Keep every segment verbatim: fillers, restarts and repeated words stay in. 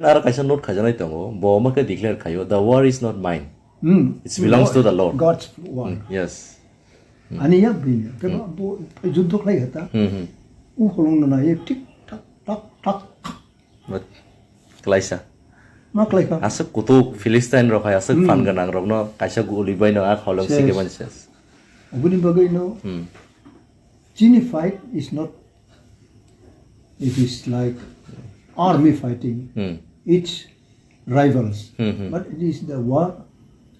Aro kaisa note khaijaknai tongo, bo omo khe declare khaio, "The war is not mine. Hmm. It belongs to the Lord." God's war. Hmm, yes. Hmm. Ani ya bini. Kebo Hmm. bo juddho khlai kha ta. Hmm, hmm. U holong no nai tik tak tak tak. But klaisa. Ma khlai kha. Aswk kutuk Philistine rok hai aswk Hmm. phan gwnang rokno kaisa guli bai no a holong Yes. sikhe mani ses. Oboni bagwi no Hmm. chini fight is not, it is like army fighting Hmm. its rivals, Hmm, hmm. but it is the war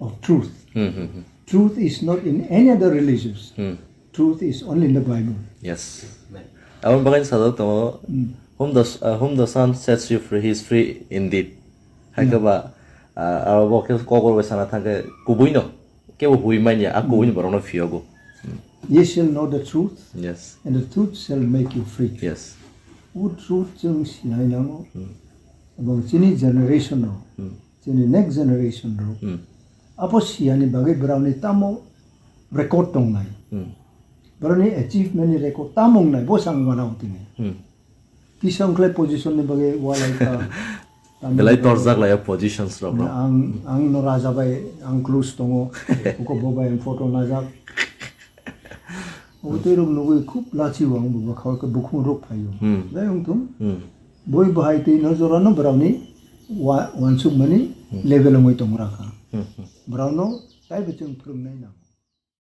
of truth. Hmm, hmm, hmm. Truth is not in any other religions. Hmm. Truth is only in the Bible. Yes. Amen. Aboni bagwi sajak tongo, Hmm. "Whom the, uh, whom the Son sets you free, he is free indeed." Hai Yeah. khe ba, uh, abo bo khe kokor bai sana thang khe kubui no. Kebo hui manya, a kubuini Hmm. borokno phiyogo. Hmm. Ye shall know the truth, Yes. and the truth shall make you free. Yes. O truth chwng sinai nango. Hmm. Ebong chini generation rok, Hmm. chini next generation rok, Hmm. abo siyani bagwi borokni tamo record tongnai. Hmm. Borokni achievement ni record tamo wngnai, bo chang manao tini. Hmm. Kisa wngkhlai position ni bagwi walai kha. Belai torjak lai o positions rok no. Ang, ang no raja bai, ang close tongo. Uko bo bai ang photo najak. Obo twi rok nugwi khub lachi o ang bo bakha khe bukhung rok phaio. Hmm. Dai wng thung. Hmm. Boi bahai twi no jora no borok ni wa-, wansuk mani Hmm. level wngwi tong rakha. Hmm, hmm. Borok no tai bo chwng phwrwng nai na.